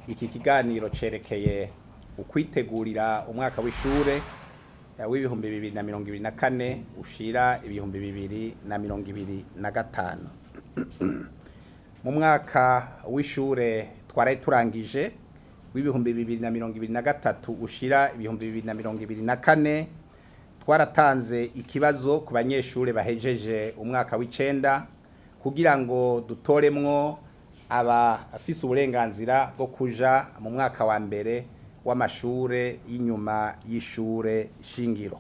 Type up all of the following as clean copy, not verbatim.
Iki kiganiro cerekeye ukwitegurira umwaka w'ishure w'2024 ushira 2025. Mu mwaka w'ishure twaraye turangije w'2023 ushira 2024, twaratanze ikibazo ku banyeshure bahejeje umwaka w'icenda kugira ngo dutoremwo abafise uburenganzira bwo kuja mu mwaka wa mbere w'amashure y'inyuma y'ishure shingiro.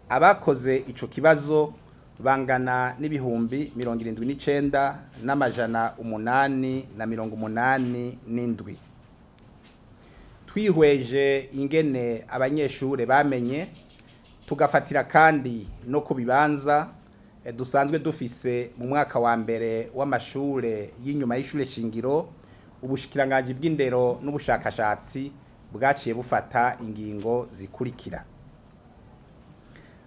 Abakoze ico kibazo bangana n'79,887. Twihweje ingene abanyeshure bamenye, tugafatira kandi no ku bibanza dusanzwe dufise mu mwaka wa mbere w'amashure y'inyuma y'ishure shingiro, ubushikiranganji bw'indero n'ubushakashatsi bwaciye bufata ingingo zikurikira: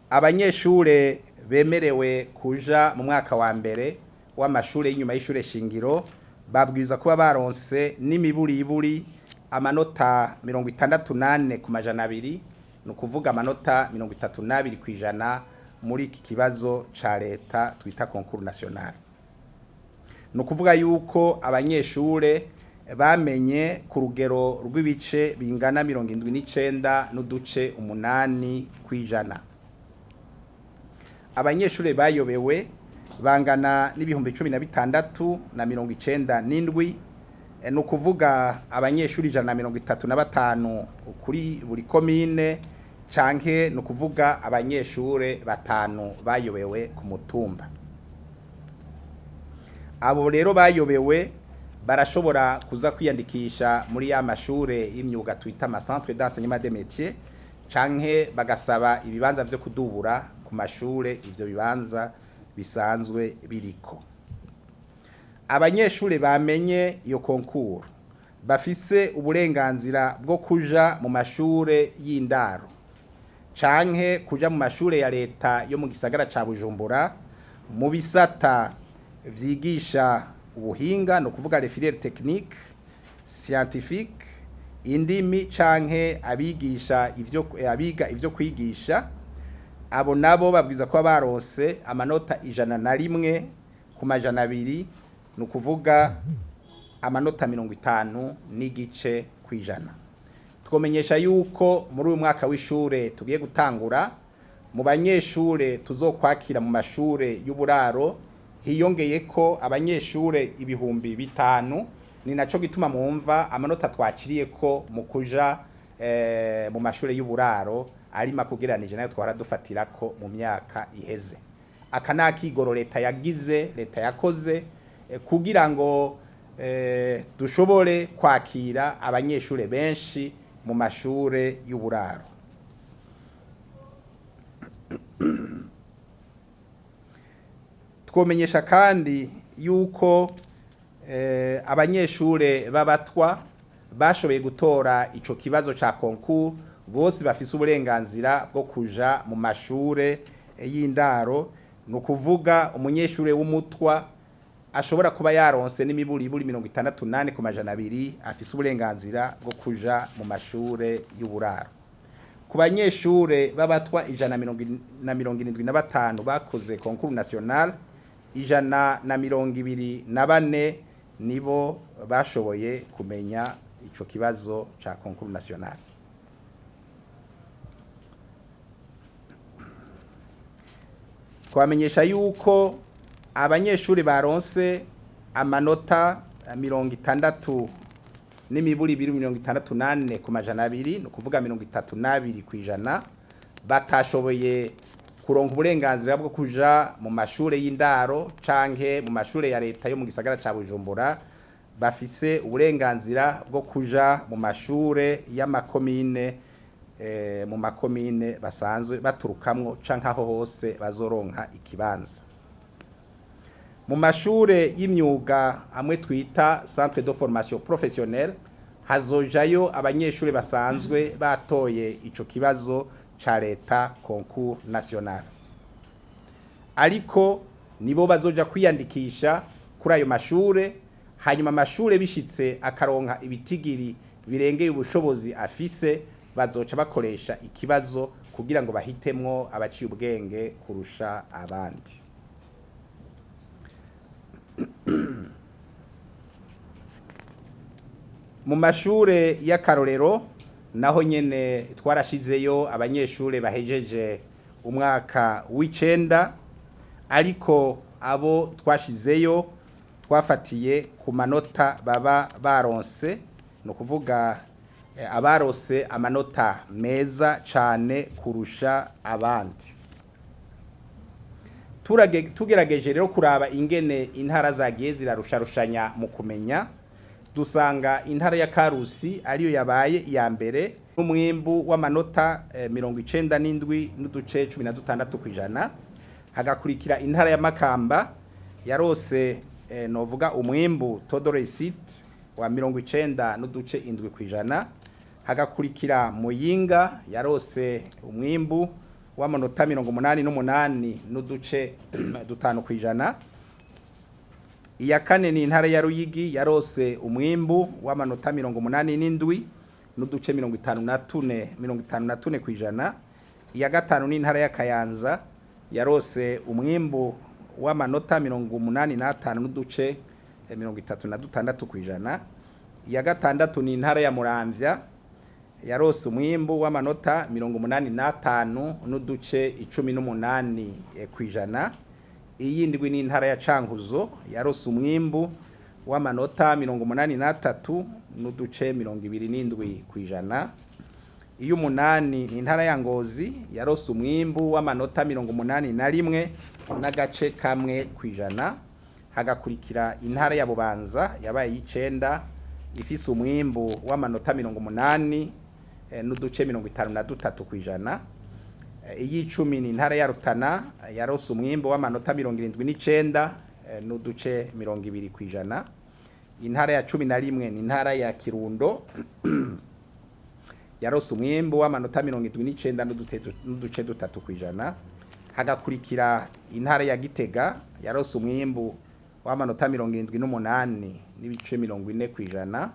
Abanyeshure bemerewe kuja mu mwaka wa mbere w'amashure y'inyuma y'ishure shingiro babwirizwa kuba baronse n'imiburiburi amanota 64 ku 200, ni ukuvuga amanota 32% muri iki kibazo ca leta twita concours national. Ni ukuvuga yuko abanyeshure bamenye ku rugero rw'ibice bingana 79.8%. Abanyeshure bayobewe bangana n'16,097, ni ukuvuga abanyeshuri 135 kuri buri komine, canke ni ukuvuga abanyeshure batanu bayobewe ku mutumba. Abo rero bayobewe barashobora kuza kwiyandikisha muri ya mashure y'imyuga twita ama centre d'enseignement des métiers, canke bagasaba ibibanza vyo kudubura ku mashure ivyo bibanza bisanzwe biriko. Abanyeshure bamenye iyo concours bafise uburenganzira bwo kuja mu mashure y'indaro canke kuja mu mashure ya leta yo mu gisagara ca Bujumbura mu bisata vyigisha ubuhinga, no kuvuga les filières techniques, scientifiques, indimi canke abigisha ivyo abiga ivyo kwigisha. Abo nabo babwiza kuba baronse amanota 101 ku 200, ni ukuvuga amanota 50.5%. Twomenyesha yuko muri uyu mwaka w'ishure tugiye gutangura, mu banyeshure tuzokwakira mu mashure y'uburaro hiyongeye ko abanyeshure 5000. Ni naco gituma mwumva amanota twakiriye ko mu kuja mu mashure y'uburaro ari makugeranije nayo twara dufatirako mu myaka iheze. Aka ni akigoro leta yagize, leta yakoze kugira ngo dushobore kwakira abanyeshure benshi mu mashure y'uburaro. Twomenyesha kandi yuko abanyeshure b'abatwa bashoboye gutora ico kibazo ca concours bose bafise uburenganzira bwo kuja mu mashure y'indaro. Ni ukuvuga umunyeshure w'umutwa ashobora kuba yaronse n'imiburiburi 64 ku 200 afise uburenganzira bwo kuja mu mashure y'uburaro. Ku banyeshure b'abatwa 175 bakoze concours national, 124 nibo bashoboye kumenya ico kibazo ca concours national. Twamenyesha yuko abanyeshuri baronse amanota 60 n'imiburi ibiri 64 ku 200, ni ukuvuga 32%, batashoboye kuronka uburenganzira bwo kuja mu mashure y'indaro canke mu mashure ya leta yo mu gisagara ca Bujumbura, bafise uburenganzira bwo kuja mu mashure y'amakomine, mu makomine basanzwe baturukamwo canke aho hose bazoronka ikibanza. Mu mashure y'imyuga amwe twita centre de formation professionnelle hazojayo abanyeshure basanzwe batoye ico kibazo ca leta concours national, ariko nibo bazoja kwiyandikisha kuri ayo mashure. Hanyuma amashure bishitse akaronka ibitigiri birengeye ubushobozi afise, bazoca bakoresha ikibazo kugira ngo bahitemwo abaciye ubwenge kurusha abandi. Mu mashure y'akarorero naho nyene twarashizeyo abanyeshure bahejeje umwaka w'icenda, ariko abo twashizeyo twafatiye ku manota baba baronse, ni ukuvuga abarose amanota meza cane kurusha abandi. Tugerageje rero kuraba ingene intara zagiye zirarusharushanya mu kumenya, dusanga intara ya Karusi ariyo yabaye iya mbere n'umwimbu w'amanota 97.16 kw'ijana, hagakurikira intara ya Makamba yarose novuga umwimbu taux de réussite wa 90.7 kw'ijana, hagakurikira Muyinga yarose umwimbu w'amanota 88.5 kw'ijana. Iya kane ni intara ya Ruyigi yarose umwimbu w'amanota 87.54, 54 kw'ijana. Iya gatanu ni intara ya Kayanza yarose umwimbu w'amanota 85.36 kw'ijana. Iya gatandatu ni intara ya Muramvya yarose umwimbu w'amanota 85.18 kw'ijana. Iyindwi ni intara ya Cankuzo yarose umwimbu w'amanota 83.27 kw'ijana. Iy'umunani ni intara ya Ngozi yarose umwimbu w'amanota 81.1 kw'ijana. Hagakurikira intara ya Bubanza yabaye y'icenda ifise umwimbu w'amanota 80.53 kw'ijana. Iy'icumi ni intara ya Rutana yarose umwimbu w'amanota 79.20 kw'ijana. Intara ya 11 ni intara ya Kirundo yarose umwimbu w'amanota 79.3 kw'ijana. Hagakurikira intara ya Gitega yarose umwimbu w'amanota 78.40 kw'ijana.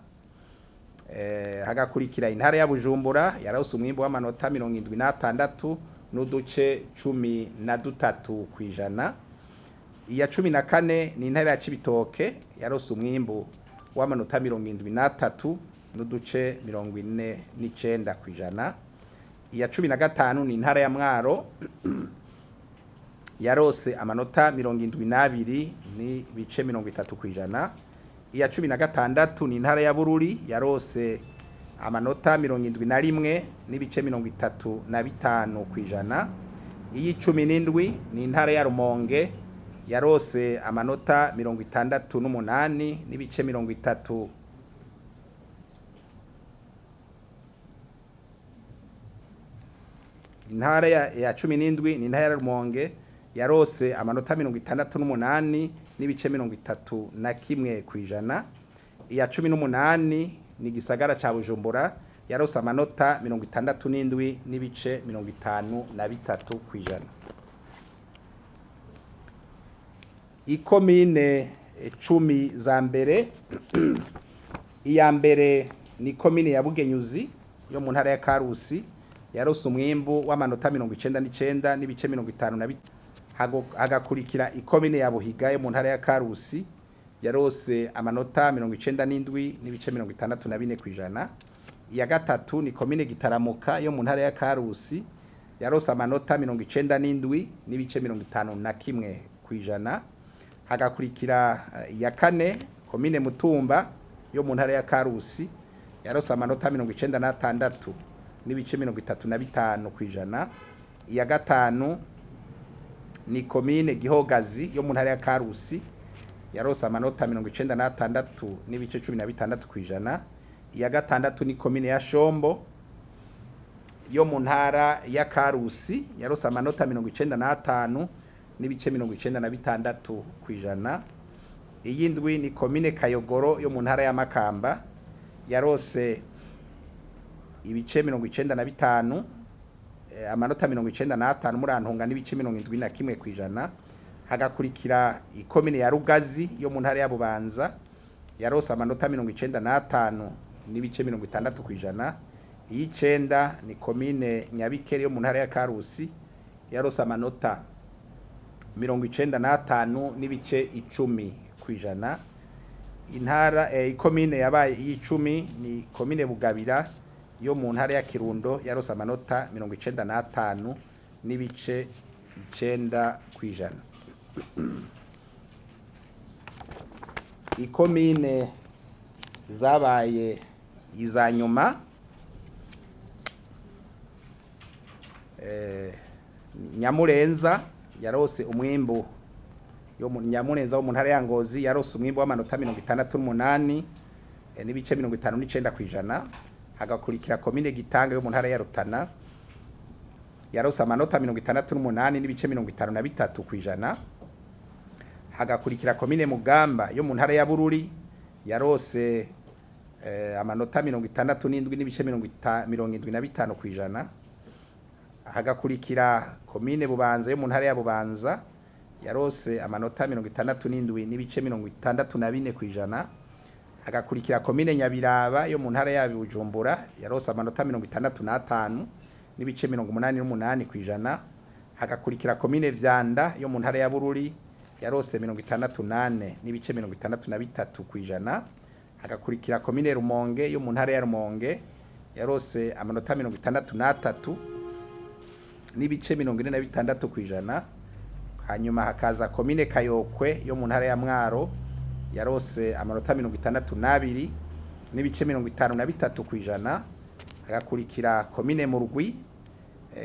Hagakurikira intara ya Bujumbura yarose umwimbu w'amanota 76.13 kw'ijana. Iya 14 ni intara ya Cibitoke yarose umwimbu w'amanota 73.49 kw'ijana. Iya 15 ni intara ya Mwaro yarose amanota 72.30 kw'ijana. Iya 16 ni intara ya Bururi yarose amanota 71.35 kw'ijana. Iy'icumi n'indwi ni intara ya Rumonge yarose amanota 68.30. Intara ya 17 ni intara ya Rumonge yarose amanota 68.31 kw'ijana. Iya 18 ni gisagara ca Bujumbura yarose amanota 67.53 kw'ijana. Ikomine 10 za mbere, iya mbere ni komine ya Bugenyuzi yo mu ntara ya Karusi yarose umwimbu w'amanota 99.50 na hagakurikira ikomine ya Buhiga yo mu ntara ya Karusi yarose amanota 97.64 kw'ijana. Iya gatatu ni komine Gitaramuka yo mu ntara ya Karusi yarose amanota 97.51 kw'ijana. Hagakurikira iya kane komine Mutumba yo mu ntara ya Karusi yarose amanota 96.35 kw'ijana. Iya gatanu ni komine Gihogazi yo mu ntara ya Karusi yarose amanota 96.16 kw'ijana. Iya gatandatu ni komine ya Shombo yo mu ntara ya Karusi yarose amanota 95.96 kw'ijana. Iyindwi ni komine Kayogoro yo mu ntara ya Makamba yarose ibice 95, amanota 95 murantunga n'ibice 71 kw'ijana. Hagakurikira ikomine ya Rugazi yo mu ntara ya Bubanza yarose amanota 95.60%. Iy'icenda ni komine Nyabikere yo mu ntara ya Karusi, yarose amanota 95.10%. Intara ikomine yabaye iy'icumi ni komine Bugabira yo mu ntara ya Kirundo, yarose amanota 95.9%. Ikomine zabaye iza nyuma Nyamurenza yarose umwimbu yo mu Nyamurenza wo mu ntara ya Ngozi yarose umwimbu w'amanota 68.59%. Hagakurikira komine Gitanga yo mu ntara ya Rutana, yarose amanota 68.53%. Hagakurikira komine Mugamba yo mu ntara ya Bururi, yarose amanota 67.75%. Hagakurikira komine Bubanza yo mu ntara ya Bubanza, yarose amanota 67.64%. Hagakurikira komine Nyabiraba yo mu ntara ya Bujumbura, yarose amanota 65.88%. Hagakurikira komine Vyanda yo mu ntara ya Bururi, yarose 64.63%. Hagakurikira komine Rumonge yo mu ntara ya Rumonge, yarose amanota 63.46%. Hanyuma hakaza komine Kayokwe yo mu ntara ya Mwaro, yarose amanota 62.53%. Hagakurikira komine Murwi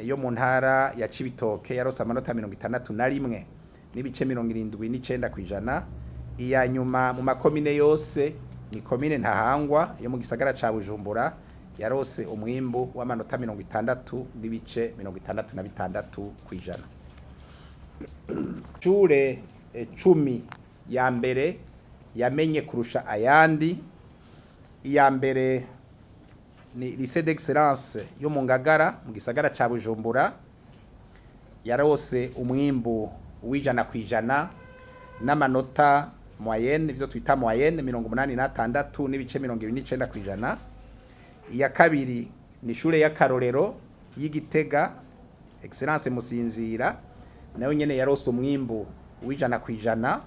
yo mu ntara ya Cibitoke, yarose amanota 61.79%. Iya nyuma mu makomine yose ni komine Ntahangwa yo mu gisagara ca Bujumbura, yarose umwimbu w'amanota 60.66%. Shure 10 ya mbere yamenye kurusha ayandi: iya mbere ni Lycée d'Excellence yo mu Ngagara mu gisagara ca Bujumbura, yarose umwimbu w'100% n'amanota moyenne, ivyo twita moyenne, 86.29%. Iya kabiri ni ishure y'akarorero y'Igitega, Excellence Musinzira, nayo nyene yarose umwimbu w'100%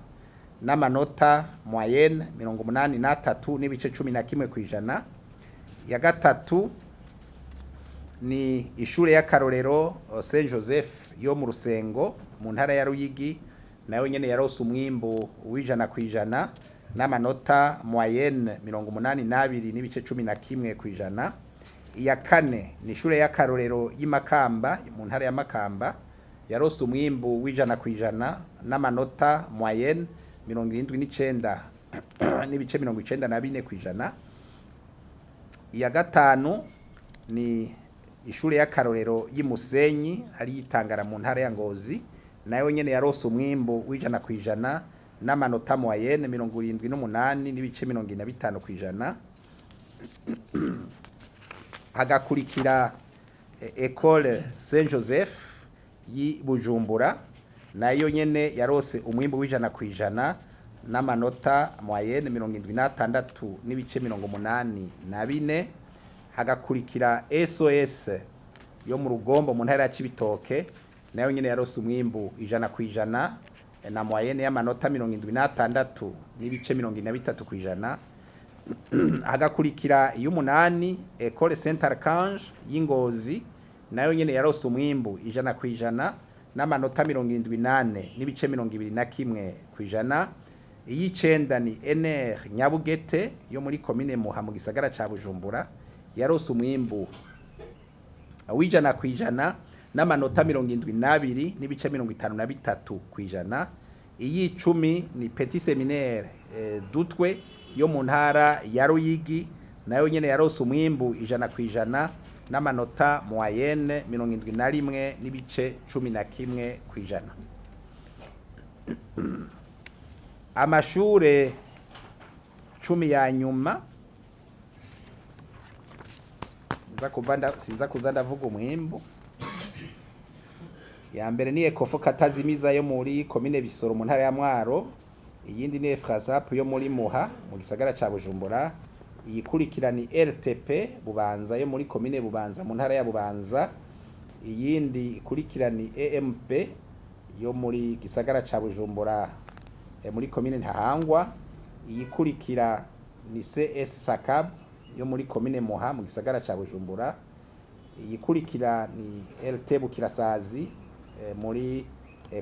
n'amanota moyenne 83.11%. Iya gatatu ni ishure y'akarorero Saint Joseph yo mu Rusengo mu ntara ya Ruyigi, nayo nyene yarose umwimbu w'100% n'amanota moyenne 82.11%. Iya kane ni ishure y'akarorero y'Imakamba mu ntara ya Makamba, yarose umwimbu w'100% n'amanota moyenne 79.94%. Iya gatanu ni ishure y'akarorero y'Imusenyi hari yitangara mu ntara ya Ngozi, nayo nyene yarose umwimbu w'100% n'amanota moyenne 78.45%. Hagakurikira Ecole Saint Joseph y'i Bujumbura, nayo nyene yarose umwimbu w'100% n'amanota moyenne 76.84. Hagakurikira SOS yo mu Rugombo mu ntara ya Cibitoke, nayo nyene yarose umwimbu 100% na moyenne y'amanota 76.43%. Hagakurikira iy'umunani, Ecole Saint Archange y'Ingozi, nayo nyene yarose umwimbu 100% n'amanota 74.21%. Iy'icenda ni NR Nyabugete yo muri komine Muha mu gisagara ca Bujumbura, yarose umwimbu w'100% n'amanota 72.53%. Iy'icumi ni Petit Seminaire Dutwe yo mu ntara ya Ruyigi, nayo nyene yarose umwimbu 100% n'amanota moyenne 71.11%. Amashure 10 ya nyuma, sinza kuza ndavuga umwimbu. Ya mbere ni Ecofo Katazimiza yo muri komine Bisoro mu ntara ya Mwaro. Iyindi ni Efrasap yo muri Muha mu gisagara ca Bujumbura. Iyikurikira ni RTP Bubanza yo muri komine Bubanza mu ntara ya Bubanza. Iyindi ikurikira ni EMP yo muri gisagara ca Bujumbura, muri komine Ntahangwa. Iyikurikira ni CS Sakab yo muri komine Muha mu gisagara ca Bujumbura. Iyikurikira ni LT Bukirasazi, muri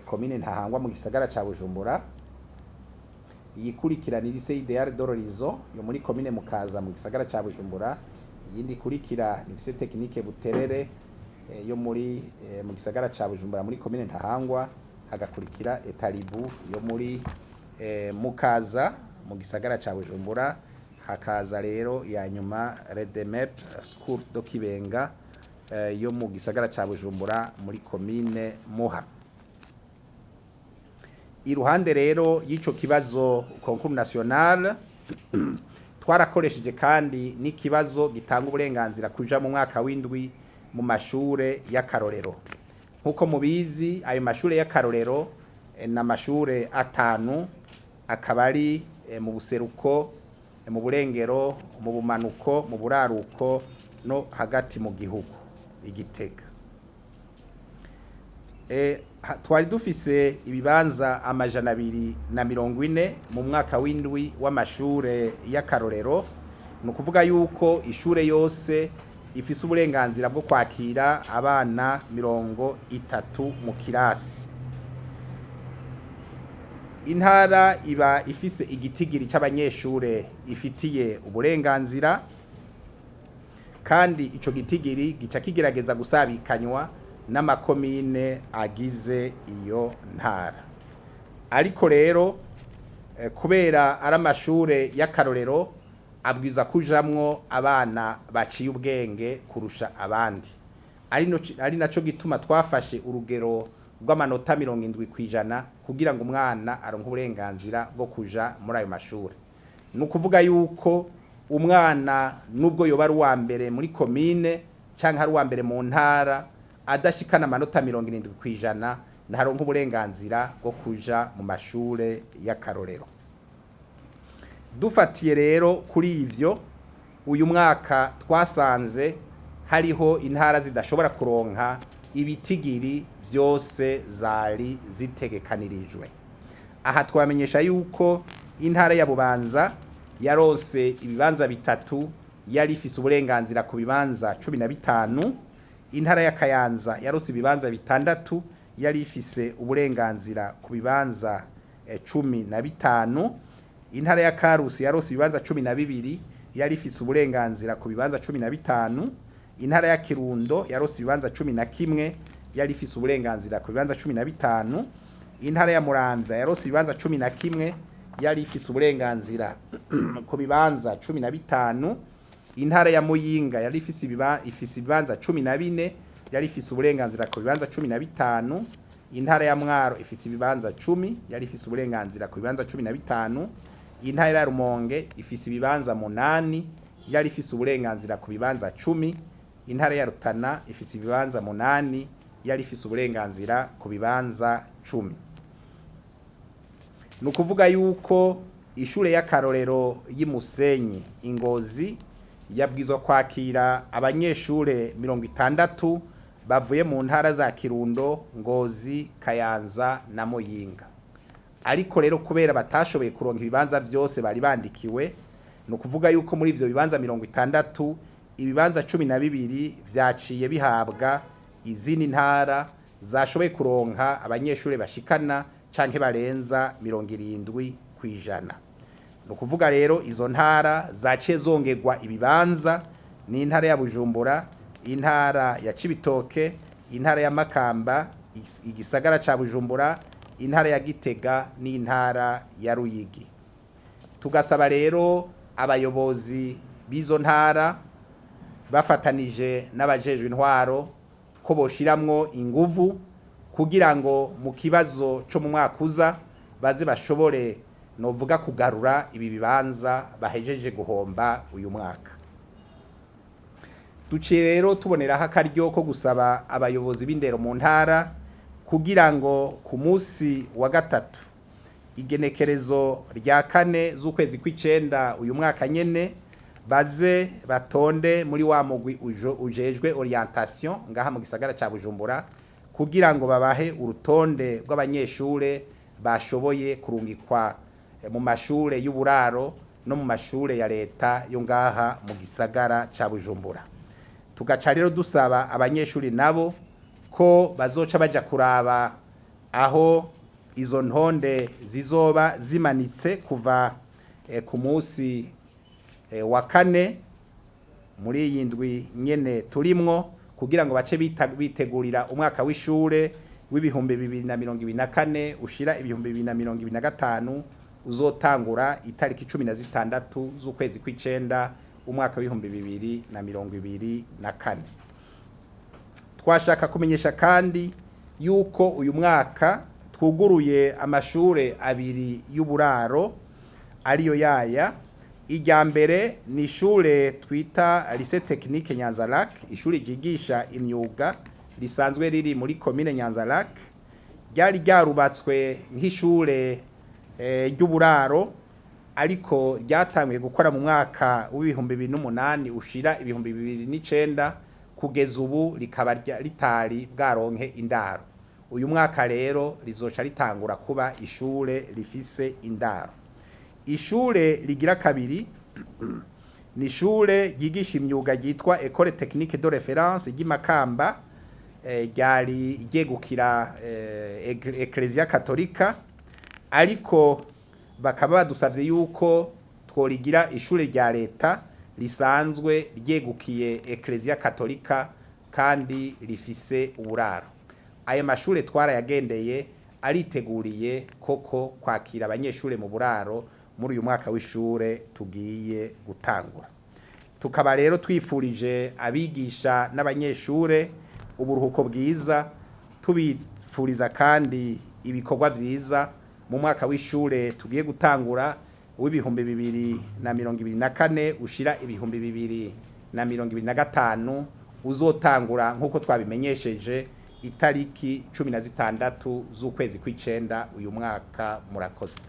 komine Ntahangwa mu gisagara ca Bujumbura. Iyikurikira ni Lycée Idéal de l'Horizon yo muri komine Mukaza mu gisagara ca Bujumbura. Iyindi ikurikira ni Lycée Technique Buterere, yo muri mu gisagara ca Bujumbura muri komine Ntahangwa. Hagakurikira Etalibu yo muri Mukaza mu gisagara ca Bujumbura. Hakaza rero ya nyuma Redemep School do Kibenga, yo mu gisagara ca Bujumbura muri komine Muha. Iruhande rero y'ico kibazo concours national, twarakoresheje kandi n'ikibazo gitanga uburenganzira kuja mu mwaka w'indwi mu mashure y'akarorero. Nk'uko mubizi, ayo mashure y'akarorero na mashure atanu, akaba ari mu buseruko, mu burengero, mu bumanuko, mu buraruko no hagati mu gihugu Igitega. Twari dufise ibibanza 240 mu mwaka w'indwi w'amashure y'akarorero. Ni ukuvuga yuko ishure yose ifise uburenganzira bwo kwakira abana 30 mu kirasi. Intara iba ifise igitigiri c'abanyeshure ifitiye uburenganzira, kandi ico gitigiri gica kigerageza gusabikanywa n'amakomine agize iyo ntara. Ariko rero, kubera ari amashure y'akarorero, abwiza kujamwo abana baciye ubwenge kurusha abandi, ari naco gituma twafashe urugero rw'amanota 70% kugira ngo umwana aronke uburenganzira bwo kuja muri ayo mashure. Ni ukuvuga yuko umwana, nubwo yoba ari uwa mbere muri komine canke ari uwa mbere mu ntara, adashikana amanota 70% ntaronka uburenganzira bwo kuja mu mashure y'akarorero. Dufatiye rero kuri ivyo, uyu mwaka twasanze hariho intara zidashobora kuronka ibitigiri vyose zari zitegekanirijwe. Aha twamenyesha yuko intara ya Bubanza yaronse ibibanza bitatu, yari ifise uburenganzira ku bibanza 15. Intara ya Kayanza yaronse ibibanza bitandatu, yari ifise uburenganzira ku bibanza 15. Intara ya Karusi yaronse ibibanza 12, yari ifise uburenganzira ku bibanza 15. Intara ya Kirundo yaronse ibibanza 11, yari ifise uburenganzira ku bibanza 15. Intara ya Muramvya yaronse ibibanza 11, yari ifise uburenganzira ku bibanza 15. Intara ya Muyinga yari ifise ibibanza 14, yari ifise uburenganzira ku bibanza 15. Intara ya Mwaro ifise ibibanza 10, yari ifise uburenganzira ku bibanza 15. Intara ya Rumonge ifise ibibanza 8, yari ifise uburenganzira ku bibanza 10. Intara ya Rutana ifise ibibanza 8, yari ifise uburenganzira ku bibanza 10. Ni ukuvuga yuko ishure y'akarorero y'Imusenyi Ingozi yabwizwa kwakira abanyeshure 60 bavuye mu ntara za Kirundo, Ngozi, Kayanza na Muyinga. Ariko rero, kubera batashoboye kuronka ibibanza vyose bari bandikiwe, ni ukuvuga yuko muri ivyo bibanza 60, ibibanza 12 vyaciye bihabwa izindi ntara zashoboye kuronka abanyeshure bashikana canke barenza 70%. Ni ukuvuga rero izo ntara zaciye zongerwa ibibanza ni intara ya Bujumbura, intara ya Cibitoke, intara ya Makamba, igisagara ca Bujumbura, intara ya Gitega n'intara ya Ruyigi. Tugasaba rero abayobozi b'izo ntara bafatanije n'abajejwe intwaro ko boshiramwo inguvu kugira ngo mu kibazo co mu mwaka uza baze bashobore, novuga, kugarura ibi bibanza bahejeje guhomba uyu mwaka. Duciye rero tuboneraho akaryo ko gusaba abayobozi b'indero mu ntara kugira ngo ku munsi wa gatatu Igenekerezo rya 4 z'ukwezi kw'icenda uyu mwaka nyene, baze batonde muri wa mugwi ujejwe orientation ngaha mu gisagara ca Bujumbura, kugira ngo babahe urutonde rw'abanyeshure bashoboye kurungikwa mu mashure y'uburaro no mu mashure ya leta yo ngaha mu gisagara ca Bujumbura. Tugaca rero dusaba abanyeshuri nabo ko bazoca baja kuraba aho izo ntonde zizoba zimanitse kuva ku munsi wa 4 muri iyi ndwi nyene turimwo, kugira ngo bace bitegurira umwaka w'ishure w'2024 ushira 2025, uzotangura itariki 16 z'ukwezi kw'icenda umwaka w'2024. Twashaka kumenyesha kandi yuko uyu mwaka twuguruye amashure abiri y'uburaro, ariyo yaya: irya mbere ni ishure twita Lycée Technique Nyanza-Lac, ishuri ryigisha imyuga risanzwe riri muri komine Nyanza-Lac. Ryari ryarubatswe nk'ishure ry'uburaro, ariko ryatanguye gukora mu mwaka w'2008 ushira 2009, kugeza ubu rikaba ritari bwaronke indaro. Uyu mwaka rero rizoca ritangura kuba ishure rifise indaro. Ishure rigira kabiri ni ishure ryigisha imyuga ryitwa Ecole Technique de Référence ry'Imakamba, ryari ryegukira Ecclesia Katolika, ariko bakaba badusavye yuko tworigira ishure rya leta risanzwe ryegukiye Ecclesia Katolika kandi rifise uburaro. Ayo mashure twarayagendeye, ariteguriye koko kwakira abanyeshure mu buraro muri uyu mwaka w'ishure tugiye gutangura. Tukaba rero twifurije abigisha n'abanyeshure uburuhuko bwiza, tubifuriza kandi ibikorwa vyiza mu mwaka w'ishure tugiye gutangura w'2024 ushira 2025, uzotangura nk'uko twabimenyesheje itariki 16 z'ukwezi kw'icenda uyu mwaka. Murakoze.